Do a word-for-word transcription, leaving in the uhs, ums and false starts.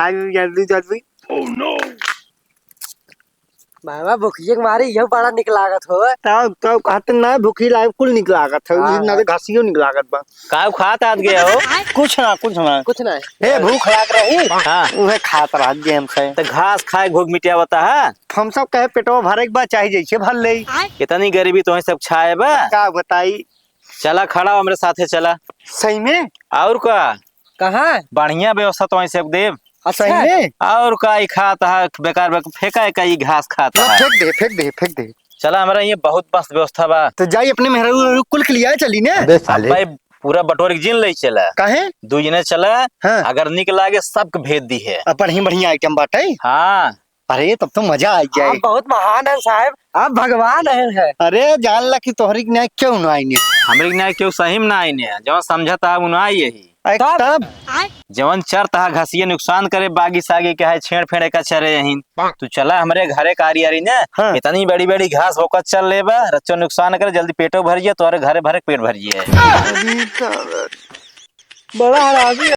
आज जल्दी, जल्दी। बाबा, भुखिए के मारे यह बड़ा निक लागत हो। तब, तब कहते ना, भुखी लागे, कुल निक लागत है, हाँ, ना तो हाँ। घासियो निक लागत बा। का खात आत गया हो? कुछ ना, कुछ ना। कुछ ना। ए, भूख लाग रही। हाँ। उहे खात रहत जे हमसे। तो घास खाए भूख मिटिया बता है। हम सब कहे पेटवा भरे के बाद चाहे जैसे भर ले। इतनी गरीबी तो सब छाए बा। का बताई? चला, खड़ा हो हमरे साथे, चला। सही में? और का? कहाँ? बढ़िया व्यवस्था तो ऐसे देव। अच्छा। सही में? और का, ई खात है बेकार, बेकार, फेंका है का, ई घास खात ला, है। फेंक दे, फेंक दे, फेंक दे। चला, हमरा ये बहुत मस्त व्यवस्था बा। तो जाई अपने मेहरारू कुल के लिया चली ने। अबे साले। अब्बे पूरा बटोर के जिन ले चला। काहे? दू जने चला। हाँ। अगर निक लागे सबके भेज दी है। अब बढ़िया, बढ़िया आइटम बाटे। हाँ। अरे, तब तो मजा आ जाए। आप बहुत महान हैं साहब, आप भगवान हैं, हैं। अरे, जान ला कि तोहरी के न्याय क्यों ना आईने। हमरी के न्याय क्यों सही में ना आईने, जवन समझत है, उ ना आई यही। अरे, तब? तब? जवन चरत है घसिए नुकसान करे, बागी सागी के है, छेड़ फेड़ का चरे यही। तू चला हमरे घरे कारी आरी ने, हाँ। इतनी बड़ी बड़ी घास बोकत चल ले बा, रच्चो नुकसान करे, जल्दी पेटो भर जिए, तोहरे घरे भरे पेट भर जिए। अरे, तब बड़ा हरामी